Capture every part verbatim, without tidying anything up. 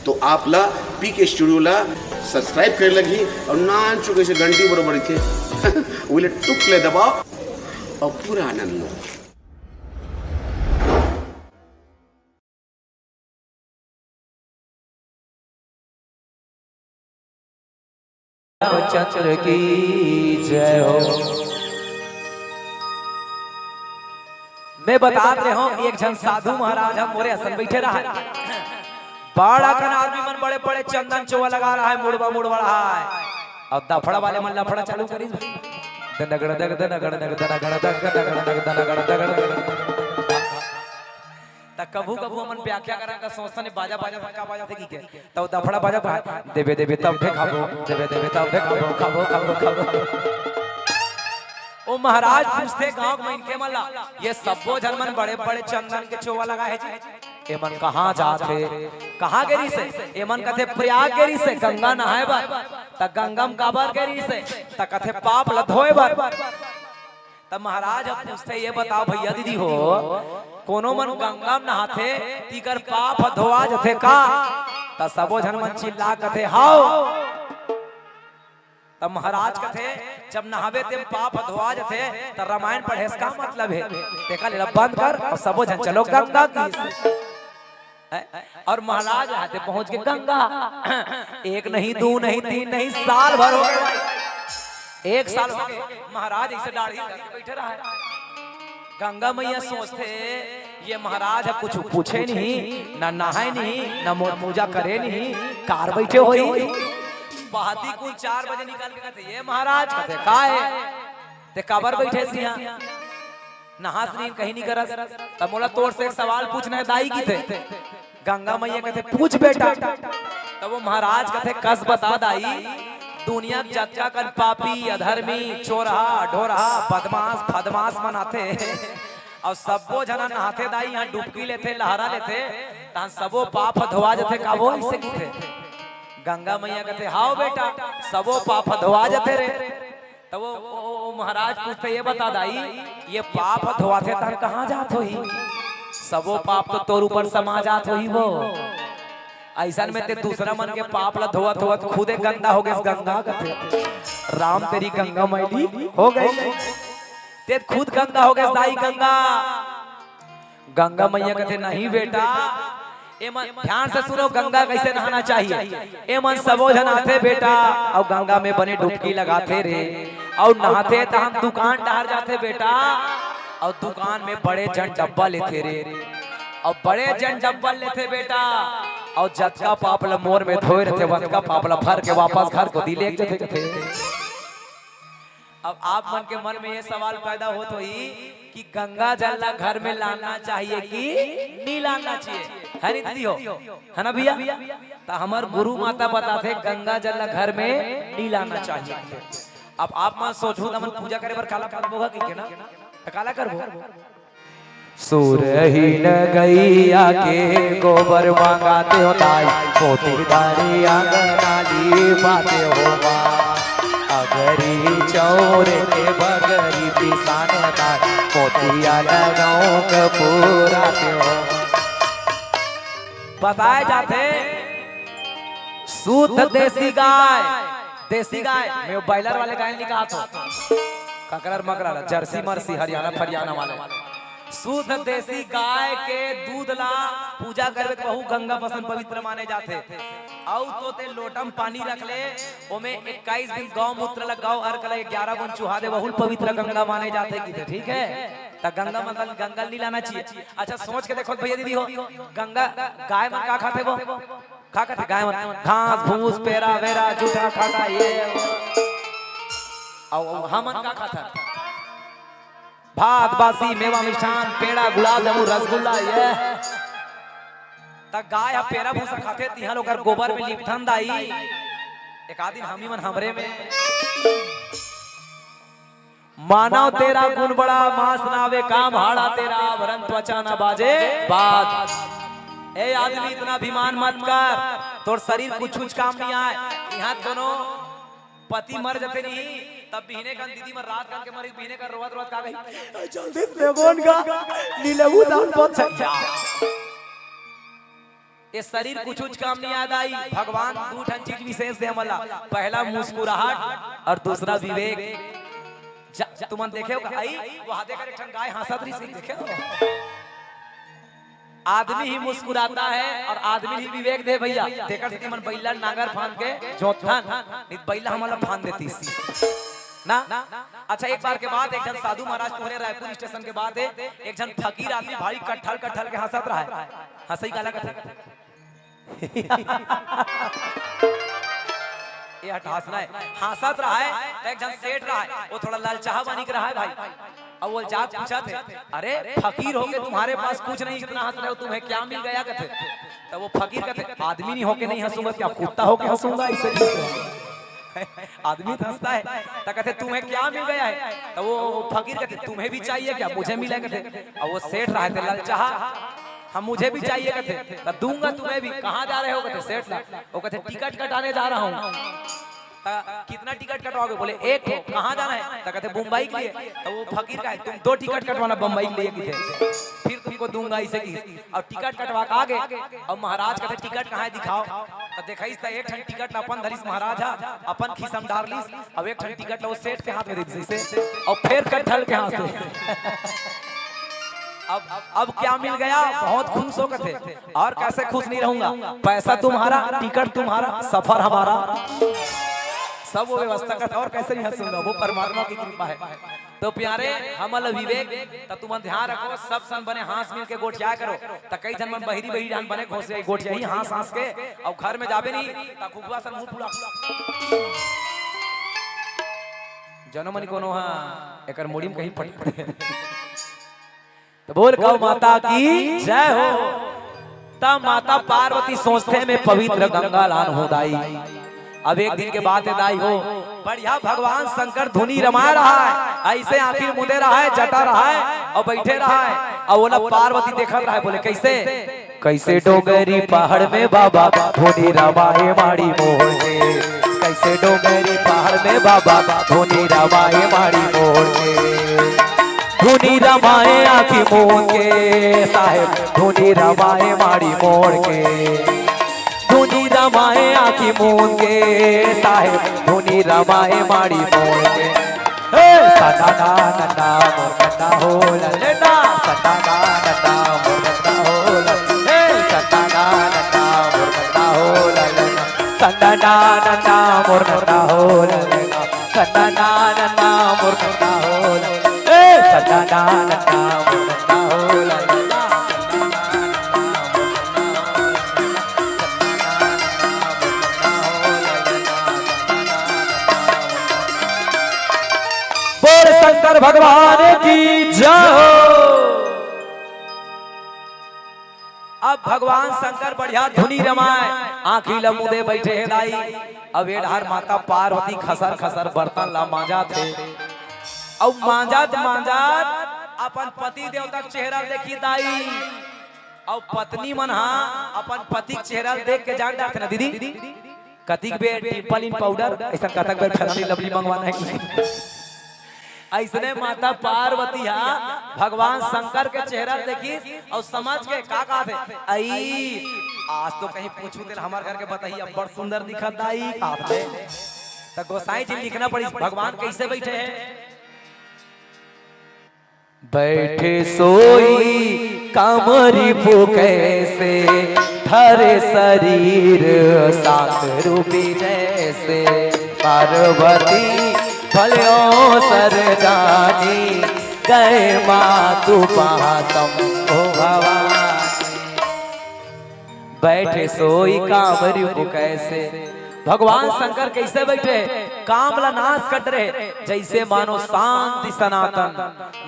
तो आप ला पीके स्टूडियो ला सब्सक्राइब करे लगही अउ नान चुके से घंटी बरोबर रहिथे। उले टुक ले दबाओ अउ पूरा आनंद लो। चंद्र की जय हो। मैं बतात रहे हूँ, एक झन साधु महाराज हम मोरे असन बैठे रहा है। बड़ा कन आदमी मन बड़े बड़े चंदन चोवा लगा रहा है, मुड़वा मुड़वा रहा है। अउ दफड़ा वाले मन लफड़ा चालू करी। दनगड़ दग, दनगड़ दग, दनगड़ दग, दनगड़ दग, दनगड़ दग। त कभू कभू हमन व्याख्या करन त सोचथन, बाजा बाजा थन का बाजा थे की के, त दफड़ा बाजा त देबे देबे तब दे खाबो, देबे देबे तब दे खाबो, खाबो खाबो खाबो। ओ महाराज पूछथे गांव के मनखे मन ला, ये सब्बो झन मन बड़े बड़े चंदन के चोवा लगा हे जी, एमन कहाँ जात हे? कहाँ गे रिहिसे? एमन कथे प्रयाग गे रिहिसे गंगा नहाए बर। त गंगा म काबर गे रिहिसे? त कथे पाप ल धोए बर। त महाराज अब पूछथे, ये बताओ भैया दीदी हो, कोनो मन गंगा म नहाथे, तिकर पाप ह धोआ जथे का? त सबो झन मन चिल्ला कथे, हाव। त महाराज कथे, जब नहाबे तेम पाप ह धोआ जथे, त रामायण पढ़े से का मतलब हे? तेकर ले बंद कर अउ सबो झन चलो गंगा की। हैं? अउ महाराज हाथे पहुंच के गंगा। एक नहीं, दू नहीं, तीन नहीं, साल भर हो गए। एक साल हो गए, महाराज ऐसे दाढ़ी करके बैठे रहा है। गंगा मैया सोचथे, ये महाराज ह कुछ पूछे नहीं, ना नहाए नहीं, ना मोर पूजा करे नहीं, कार बैठे होही। पहाती कुन चार बजे निकल के कथे, ये महाराज, कथे, का हे? ते काबर बैठे हस इहाँ? नहास नहीं, कहीं नहीं करस। त मोला तोर से एक सवाल पूछना हे दाई, किथे। गंगा मैया कथे, पूछ बेटा। तब वो महाराज कथे, कस बता दाई, दुनिया के जतका कन पापी, अधर्मी, चोरहा, ढोरहा, बदमाश, फदमाश मन आथे, अउ सब्बो झन नहाथे दाई, इहाँ डुबकी लेथे, लहरा लेथे, तहां सबो पाप ह धोआ जथे का वो? अइसे किथे। गंगा मैया कथे, हाव बेटा, सबो पाप ह धोआ जथे रे। त वो, वो, वो महाराज पूछथे, ये बता दाई, ये पाप ह धोआथे तहां कहाँ जात होही? सबो पाप तो तोर ऊपर समा जात होही वो। अइसन में ते दूसरा मन के पाप ला धोवत धोवत खुदे गंदा हो गेस गंगा कथे। राम तेरी गंगा मैली हो गई। ते खुद गंगा हो गेस दाई गंगा। गंगा मैया कथे, नहीं बेटा, एमन, ध्यान से सुनो, गंगा कैसे नहाना चाहिए। एमन सबो झन आथे बेटा, अउ गंगा में बने डुबकी लगाथे रे, अउ नहाथे त हम दुकान डहर जाथे बेटा, अउ दुकान में बड़े जन डब्बा लेथे रे, अउ बड़े जन डब्बा लेथे बेटा, अउ जतका पाप ल मोर में धोए रथे, वतका पाप ल भर के वापस घर कोती लेग जथे कथे। अब आप मन के मन में ये सवाल पैदा होत होही कि गंगा जल ला घर में लाना चाहिए कि नहीं लाना चाहिए, है नी दीदी हो, है ना भैया? त हमर गुरु माता बताथे गंगा जल ला घर में नहीं लाना चाहिए। अब आप मन सोचहू त हमन पूजा करे बर काला करबो गा कहिके ना, त काला करबो? सुरहीन गैया के गोबर मांगाते हो दाई, पोती धारी आंगन नाली पाते हो माँ। अगरी चौर के बगरी पिसान दाई, पोतिया लगाओ कपूराते हो। बताए जाथे शुद्ध देसी गाय, देसी गाय, मैं बॉयलर वाले गाय नहीं कहा था, ककरर मकरर, जर्सी मर्सी, हरियाणा फरियाणा वाले। शुद्ध देसी गाय के दूध ला पूजा करबे त वहू गंगा पसन पवित्र माने जाथे। अउ तो ते लोटम पानी रख ले, ओमे इक्कीस दिन गौ मूत्र ला, गौ अर्क ला ग्यारह बूंद चुहा दे, वहू पवित्र गंगा माने जाथे किथे, ठीक है? त गंगा मतलब गंगा नहीं लाना चाहिए। अच्छा सोच के देखो भैया दीदी हो, गंगा गाय मन का खाथे वो? का खाथे गाय मन? घास, भूस, पेरा, वेरा, जूठा, खाटा, ये। अउ, अउ हमन का खाथन? भात, बासी, मेवा, मिष्ठान, पेड़ा, गुलाब जामुन, रसगुल्ला, ये। त गाय ह पेरा भूसा खाथे, तिहां ओकर गोबर में लिपथन दाई। एक आध दिन हमी मन हमरे में। मानव तेरा गुण बड़ा, मांस नावे काम हाड़ा तेरा, आभरण त्वचा ना बाजे बात। ए आदमी, इतना अभिमान मत कर, तोर शरीर कुछ कुछ काम नहीं आए। यहाँ दोनों पति मर जथे नहीं, तब बिहने कन दीदी मर रात कन के मरी, बिहने कन रोवत रोवत का कही, "जल्दी से देबोन गा, नीलबू दान बहुत सच्चा।" ये शरीर कुछ कुछ काम नहीं याद आई। भगवान दू ठन चीज विशेष दे हमला, पहला मुस्कुराहट और दूसरा विवेक। जा, तुमन देखे हो का? आई, वहां देख एक ठन गाय हंसत रही, देखे हो? आदमी ही मुस्कुराता है और आदमी ही विवेक दे भैया। तेकर से मन बैला नांगर फान के जोतथन, नहीं त बैला हमला फान देतीस ना। अच्छा, एक बार के बात, एक झन साधु महाराज तोहरे रायपुर स्टेशन के बात है, एक झन फकीर आदमी भारी कट्ठल कट्ठल के हंसत रहा है। हंसई काला कथे? ये हट हंसना है। हंसत रहा है, तो एक झन सेठ रहा है, वो थोड़ा ललचाहा बनी के रहा है भाई। अब वो जात पूछा थे, "अरे फकीर होके तुम्हारे पास कुछ नहीं, इतना हंस रहे हो, तुम्हें क्या मिल गया?" कथे। तो वो फकीर कथे, "आदमी नहीं होके नहीं हंसूंगा, क्या कुत्ता होके हंसूंगा?" ऐसे आदमी तो हंसता है। तो कथे, "तुम्हें क्या मिल गया है?" तो वो फकीर कथे, "तुम्हें भी चाहिए क्या? मुझे मिले।" कथे। अब वो सेठ रहा है, तो ललचाहा, "हम, मुझे भी चाहिए," कथे, "तो दूंगा तुम्हें भी।" "कहाँ जा रहे हो?" कथे, "सेठ ला।" वो कथे, "टिकट कटाने जा रहा हूँ।" "तो कितना टिकट कटवाओगे?" बोले, "एक ठो।" "कहाँ जाना है?" तो कहते, "मुंबई के लिए।" तो वो फकीर कहे, "तुम दो टिकट कटवाना बम्बई के लिए," किथे, "फिर तुमको दूंगा," ऐसे की। और टिकट कटवा के आगे, और महाराज कहते, "टिकट कहाँ है, दिखाओ।" तो देखइस त एक ठन टिकट ल अपन धरिस महाराज हा, अपन खिसा म डार लिस, अब एक ठन टिकट ल वो सेठ के हाथ में दे दिस ऐसे, और फिर कट्ठल के हाथ से। अब अब क्या मिल गया, बहुत खुश हो कथे। और कैसे खुश नहीं रहूंगा, पैसा तुम्हारा, टिकट तुम्हारा, सफर हमारा, सब वो व्यवस्था कथे। और कैसे नहीं हंसूंगा, वो परमात्मा की कृपा है। तो प्यारे, हमन ल विवेक, त तुमन ध्यान रखो, सब सन बने हंस मिल के गोठिया करो। त कई झन मन बहिरी बहिरी डाहन बने घोसे गोठियाही हंस हंस के, अउ घर में जाबे नहीं, त खुखुआ सन मुंह फुला। जनो मन कोनो हा एकर मुड़ी में कहीं पटक दे। त बोल गौ माता की जय हो। त माता पार्वती सोचथे में पवित्र गंगा लान हो दाई। अब एक दिन के बात है दाई हो, बढ़िया भगवान शंकर धुनी रमा रहा है, ऐसे आखिर मुदे रहा है, जटा रहा है और बैठे रहा है, और ओला पार्वती देखत रहा है, बोले, "कैसे?" "कैसे डोंगरी पहाड़ में बाबा धुनी रमाए माड़ी मोड़ के, कैसे डोंगरी पहाड़ में बाबा धुनी रमाए माड़ी मोड़ के, धुनी रमाए आँखी मूंद के साहेब, धुनी रमाए माड़ी मोड़ के, धुनी रमाए आँखी मूंद के साहेब, धुनी रमाए माड़ी मोड़ के।" हे सदा ना नन्ना मोर नन्ना हो ललना, सदा ना नन्ना मोर नन्ना हो ललना, हे सदा ना नन्ना मोर नन्ना हो ललना, सदा ना नन्ना मोर नन्ना हो ललना, सदा ना नन्ना मोर नन्ना हो ललना, ए सदा ना नन्ना मोर नन्ना हो ललना। बोल शंकर भगवान की जय हो। अब भगवान शंकर बढ़िया धुनी रमाए, आँखी ल मुदे बैठे हे दाई। अब ए डहर माता पार्वती खसर खसर बर्तन ला मांजत हे। अउ मांजत मांजत अपन पति देवता के चेहरा देखी दाई। अउ पत्नी मन हा अपन पति के चेहरा देख के जान डारथे ना दीदी, कतिक बेर Dimple in powder, ऐसा कतक बेर Fair and Lovely मंगवाना है कि नहीं? अइसने माता पार्वती हा भगवान शंकर के चेहरा देखिस अउ समझ के का कहत हे, "अई, आज तो कहीं पूछू तेल हमर घर के बताही, अब्बड़ सुंदर दिखत दाई," कहत हे। त गोसाई जी लिखना पड़िस, भगवान कैसे बैठे हे? बैठे सोई कामरी कैसे, धरे शरीर शांत रूपी जैसे। पार्वती भल्यो सर जानी, गए मातु पहा शंभो भवानी। बैठे सोई कामरूप कैसे, भगवान शंकर कैसे बैठे? काम ला नाश कर रहे, जैसे मानो शांति सनातन,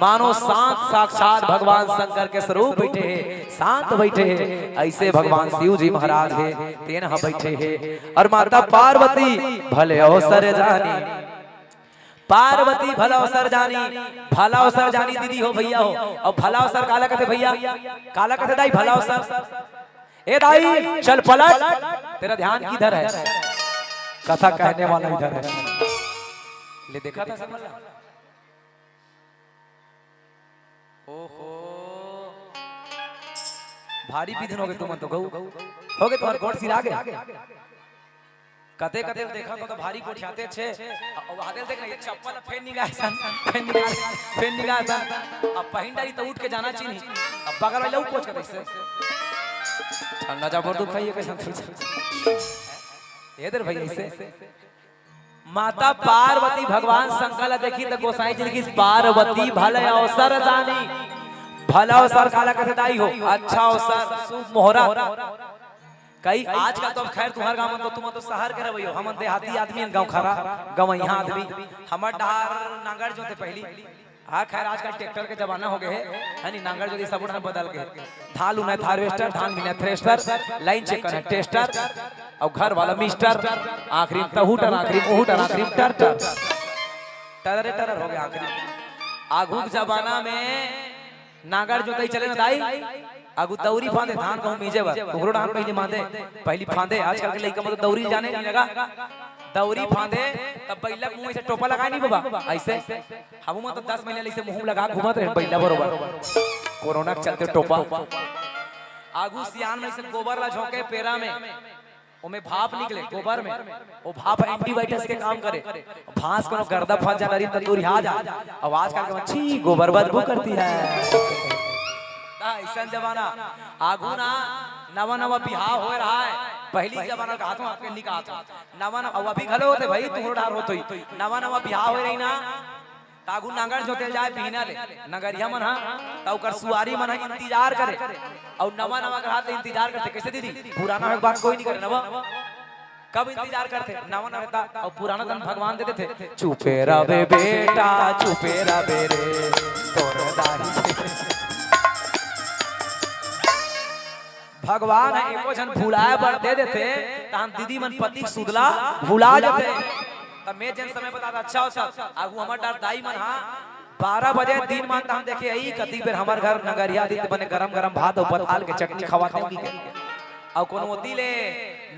मानो शांत साक्षात भगवान शंकर के स्वरूप बैठे हे, शांत बैठे हे। ऐसे भगवान शिव जी महाराज हे, तेन ह बैठे हे। और माता पार्वती भले अवसर जानी, पार्वती भला अवसर जानी, भला अवसर जानी दीदी हो, भैया हो। और भला अवसर काला कथे भैया? काला कथे दाई भला अवसर? ए दाई, चल पलट, तेरा ध्यान किधर है? कथा कहने वाला इधर है। ले देखा था समझ? ओहो। भारी बिधुन होगे तुमन तो गऊ। होगे तुम्हार गोठ सिरा गे। कते कते देखा तो, तो भारी गोठियाते छे। अउ आदे ल देख ना, ये चप्पल फेर निगाय सन, फेर निगाय, फेर निगाय सन। अब पहिन डारी तो उठ के जाना चीनी। अब बगल वाले ऊ कोच कर ऐसे। ठंडा जबर दुख है ये कैसन। ये दर भैया ऐसे। माता पार्वती भगवान शंकर ला देखी त गोसाई जी लिखिस, "पार्वती भले अवसर जानी।" भला अवसर काला कथे दाई हो? अच्छा अवसर, शुभ मुहूर्त। कई आजकल तो अब खैर तुहर गांव मन तो, तुम तो शहर के रहवई हो, हमन देहाती आदमी हन, गांव खरा, गंवइहा आदमी। हमर डहार नांगर जोते पहली, हाँ, खैर, आजकल ट्रैक्टर के जमाना हो गए हे, है नी? नांगर जोती सब उठान बदल गए। धान लुना है हार्वेस्टर, धान मिना थ्रेस्टर, लाइन चेक करना है टेस्टर, अउ घर वाला मिस्टर, आखिरी में तहूटर, आखिरी में ओहूटर, आखिरी में टरटर। टररे टरर हो गया आखिरी। आघू के जमाना में नांगर जोतई चले ना दाई, आगू दौरी फांदे, धान कहूं मीजे बर, ओकरो डाहन पहली मांदे, पहली फांदे। आजकल के लइका मन तो दौरी जाने नहीं लगा, दौरी फांदे, तब बइला के मुंह से टोपा लगाए नहीं बाबा, ऐसे। हमू मन तो दस महीना ले अइसे मुंह लगा घूमत रहे बइला बरोबर। कोरोना के चलते टोपा। आगू सियान मन अइसे गोबर ला झोंके पेरा में, ओमे भाप निकले गोबर में, वो भाप एंटीबायोटिक्स के काम करे। भांस कोनो गर्दा फंस जा, नरी त तुरिहा जा। अब आजकल के मन, "छी, गोबर बदबू करती है।" ता अइसन जमाना। आगू ना नवा नवा बिहाव होए रहा है, पहली जमाना कहा था आपके निकाल था। नवा नवा, अब अभी घलो होते भाई, तुहरो डार होत होई। नवा नवा बिहाव होए रही ना, त आगू नांगर जोते जाए बिहना ले, नगरिया मन हा, त ओकर सुवारी मन हा इंतजार करे। अउ नवा नवा ग्राहक ले इंतजार करथे, "कैसे दीदी, पुराना होए के बात कोई नहीं करे नवा।" कब इंतजार करथे? नवा नवा रहता, अउ पुराना तन भगवान दे देथे, "चुपे रबे बेटा, चुपे रबे रे, तोर दाई।" भगवान ह एको झन भुलाए बर दे देथे, तहन दीदी मन पति के सुधला भुला जथे। त मैं जेन समय बतात अच्छा हो सब, आगू हमर डार दाई मन हा बारह बजे दिन मान तहन देखे अई, कतिक बेर हमर घर नगरिया दिन बने गरम गरम भात अउ पताल के चटनी खवाते हो कि के। अउ कोनो ओती ले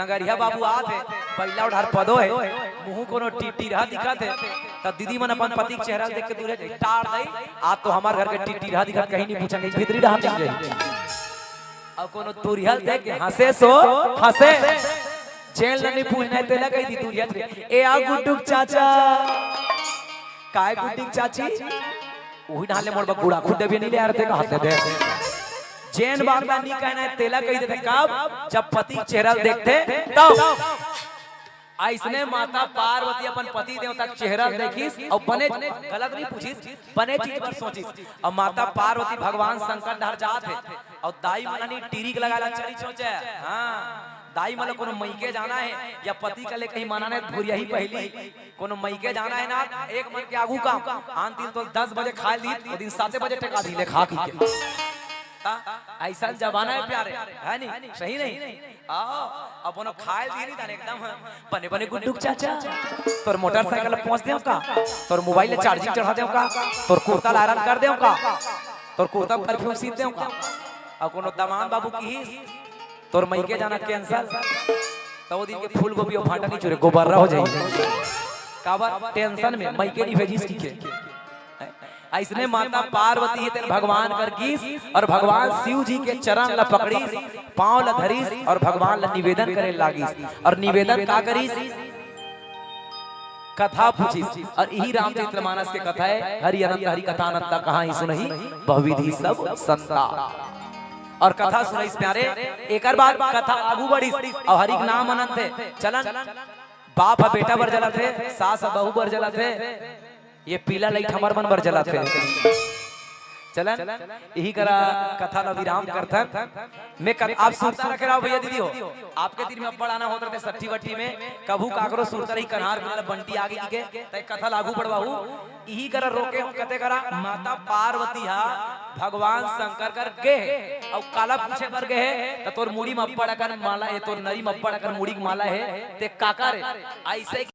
नगरिया बाबू आत हे, बइला डार पदो हे, मुंहू कोनो टिटिरहा दिखत हे, त दीदी मन अपन पति के चेहरा ल देख के दूर हे, टार दई, आज तो हमर घर के टिटिरहा दिखत, कहीं नहीं पूछा, कहीं भीतरी डाहर निकल जाई। अउ कोनो तुरिहा ल देख के हंसे सो हंसे। जेन ल नहीं पूछना हे, तेला कही दी तुरिहा रे, "ए आ गुड्डू के चाचा।" "काय गुड्डी के चाची?" "उही डाहर ले मोर बर गुड़ा खुद्दे भी नहीं ले आ रहे थे, कहा थे दे।" जेन बात ला नहीं कहना हे, तेला कही देथे। कब? जब पति के चेहरा ल देखथे, तब। अइसने माता पार्वती अपन पति देवता के चेहरा ल देखिस अउ बने, गलत नहीं पूछिस, बने चीज बर सोचिस। अउ माता पार्वती भगवान शंकर डहर जात हे अउ दाई मन हनी टीरिक लगाए ला चली सोचे। हाँ, दाई मन ल कोनो मइके जाना हे या पति का ले कहीं मनाने धुरिया ही पहली कोनो मइके जाना हे ना, एक मन के आगू काम। आन दिन तो दस बजे खाए ली, ओ दिन साते बजे टेका दी ले खा पी के। ता अइसन जमाना हे प्यारे, है नी? सही नहीं? आओ, अब कोनो खाए ली नहीं जाने एकदम बने बने गुड्डू के चाचा। तोर मोटरसाइकिल पहुंच देव का? तोर मोबाइल ले चार्जिंग चढ़ा देव का? तोर कुर्ता ला आयरन कर देव का? तोर कुर्ता परफ्यूम सीत देव का? अउ कोनो दमांद बाबू किहिस, "तोर मइके जाना कैंसिल।" त ओ दिन के फूलगोभी अउ भांटा नहीं चुरे, गोबर्रा हो जाही। काबर? टेंशन में मइके नहीं भेजिस कहिके। अइसने माता पार्वती हे तेन भगवान कर गिस अउ भगवान शिव जी के चरण ला पकड़िस, पांव ला धरिस अउ भगवान ला निवेदन करे लागिस। अउ निवेदन का करिस? कथा पूछिस। अउ इही रामचरितमानस के कथा हे, हरि अनंत हरि कथा अनंता, कहाई सुनही बहुविधि सब संता। अउ कथा सुनइस प्यारे, एकर बाद कथा आगू बढ़िस अउ हरि के नाम अनंत हे। चलन, बाप ह बेटा बर जलत हे, सास ह बहू बर जलत हे, ये पीला लाइट हमर मन बर जलत हे। चलन, इही करा कथा ला विराम करथन। मैं कथ-, आप सुरता रखे रहो भैया दीदी हो, आपके तीर में अब्बड़ आना होत रहिथे सट्ठी वट्ठी में, कभू काकरो सुरता रही कन्हार बिना बंटी आगे की के, तय कथा ला आगू बढ़वाहू। इही करा रोके हूं, कते करा माता पार्वती हा भगवान शंकर कर गे हे, अउ काला पूछे बर गे हे, त तोर मुड़ी म अब्बड़ अकन माला हे, तोर नरी म अब्बड़ अकन मुड़ी के माला हे, ते काकर हे? अइसे